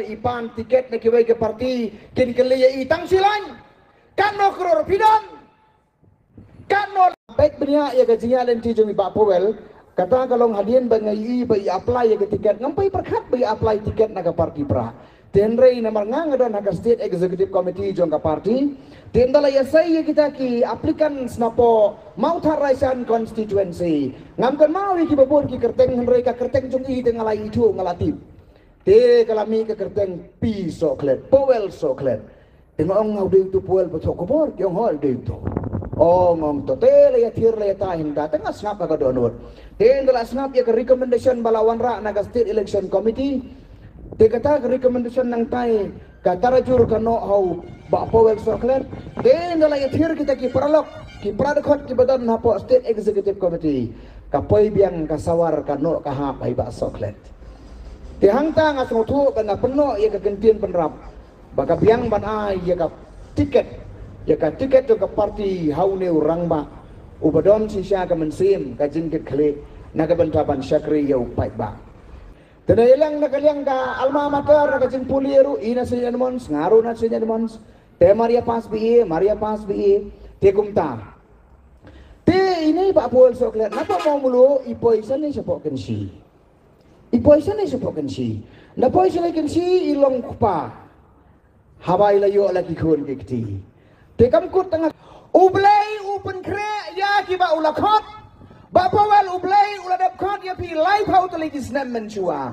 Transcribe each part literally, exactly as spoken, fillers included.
i pan tiket na kiwei ka parti, kin kylli ïa i tang shi lain. Katno klur phi don? Katno? Peit bniah ïa ka jingïaid lynti jong i Bah Powell. Kata ka long hadien ba nga ïohi ba i apply ïa ka tiket, ngam poi pyrkhat ba i apply tiket na ka parti Prah. Te hynrei namar nga nga don ha ka State Executive Committee jong ka parti, te ynda la ïasei ïa kita ki applicants napoh Mawthadraishan constituency, ngam kynmaw ïa kiba bun ki kyrteng, hynrei ka kyrteng jong i te nga la ithuh, nga la tip. Te ka la mih ka kyrteng P Sohkhlet, Powell Sohkhlet. Te nga ong, nga u dei uto Powell ba thoh khubor? Ki ong, hooid, u dei uto. Ong, ong to, te la ïathir la ïatai hangta, te nga sngap ha ka dohnud. Te ynda la sngap ïa ka recommendation ba la wanrah na ka State Election Committee, te kata ka recommendation nangtai ka tarajur ka noh ha u Bah Powell Sohkhlet. Te ynda la ïathir kita ki paralok, ki paradkhot kiba don hapoh State Executive Committee, ka poi biang ka sawar ka noh ka hap ha i Bah Sohkhlet. Te hangta nga sngewthuh ba nga pynnoh ïa ka kyntien pynrap ba ka biang ban ai ïa ka tiket, ïa ka tiket jong ka parti ha une u rangbah uba don shisha ka mynsiem ka jingkitkhlieh na ka bynta ban shakri ïa u paidbah. Te na ïalang na ka liang ka alma mater, na ka jingpule ruh, i na Saint Edmunds, nga ruh na Saint Edmunds. Te mar ïa pass B A, mar ïa pass B A. Te kumta. Te ine i Bah Powell Sohkhlet, napoh Mawmluh i poi shane shapoh Kynshi. I poi shane shapoh Kynshi. Na poi shane Kynshi i long kpa. Haba i la ïoh la ki khun ki kti. Te kam kut tang ha U Blei u pynkhreh ïa kiba u la khot. Bah Powell, U Blei u la dep khot ïa phi laiphew tylli ki snem mynshuwa.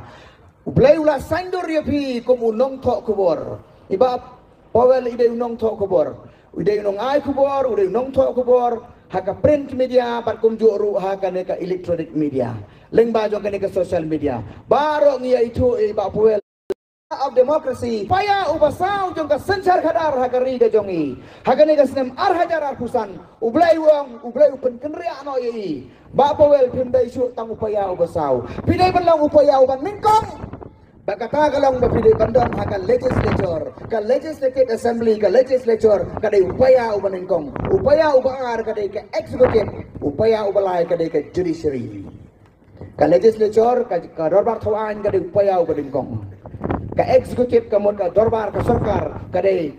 U Blei u la saiñdur ïa phi kum u nongthoh khubor. I Bah Powell i dei u nongthoh khubor. U dei u nongai khubor, u dei u nongthoh khubor ha ka print media bad kumjuh ruh ha kane ka electronic media. Lyngba jong kane ka social media. Baroh ngi ïa ithuh ïa i Bah Powell of democracy. Paia uba saw jong ka synshar khadar ha ka ri ka jong i. Ha kane ka snem ar hajar arphew san, U Blei u ong, U Blei u pynkynriah noh ïa i. Bah Powell, phim dei shuh tang u paia uba saw. Phi dei ban long u paia uba nyngkong. Ba kata ka long ba phi dei ban don ha ka legislature, ka legislative assembly, ka legislature, ka dei u paia uba nyngkong. U paia uba ar ka dei ka executive, u paia uba lai ka dei ka judiciary. Ka legislature, ka, ka dorbar thaw aiñ ka dei u paia uba nyngkong. Ka executive, ka mut ka dorbar ka sorkar, ka dei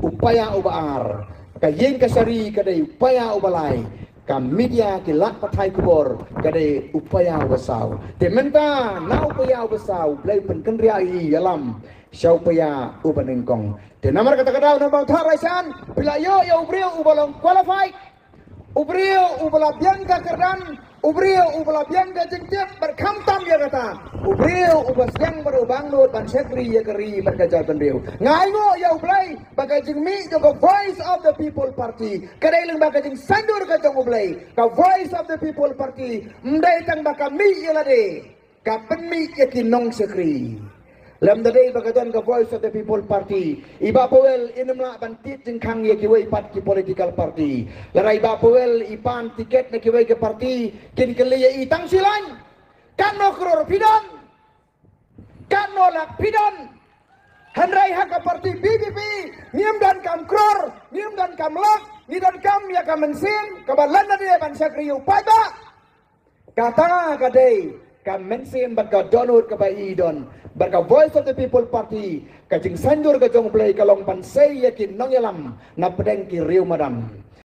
u paia uba ar. Ka ïing kashari ka dei u paia uba lai. Ka media, ki lad pathai khubor ka dei u paia uba saw. Te mynta na u paia uba saw, U Blei u pynkynriah ïa i ïalam sha u paia uba nyngkong. Te namar kata ka daw na Mawthadraishan phi la ïoh ïa u briew uba long qualified. U briew uba la biang ka kyrdan, u briew uba la biang ka jingtip, bad khamtam ïa kata, u briew uba sdang bad uba angnud ban shakri ïa ka ri bad ka jaitbynriew. Nga ainguh ïa U Blei ba ka jingmih jong ka Voice of the People Party ka dei lyngba ka jingsaiñdur ka jong U Blei. Ka Voice of the People Party ym dei tang ba ka mih ïa lade, ka pynmih ïa ki nongshakri. Lymda dei ba ka don ka Voice of the People Party, i Bah Powell in ym lah ban tied jingkhang ïa kiwei pat ki political party. Lada i Bah Powell i pan tiket na kiwei ki party, kin kylli ïa i tang shi lain. Katno klur phi don? Katno lak phi don? Hynrei ha ka party B P P, ngim donkam klur, ngim donkam lak, ngi donkam ïa ka mynsiem kaba lyndet ban shakri ïa u paidbah. Kata ka dei ka mynsiem bad ka dohnud kaba i don. Bad ka Voice of the People Party, ka jingsaiñdur ka jong U Blei ka long ban sei ïa ki nongïalam na pdeng ki riew madan.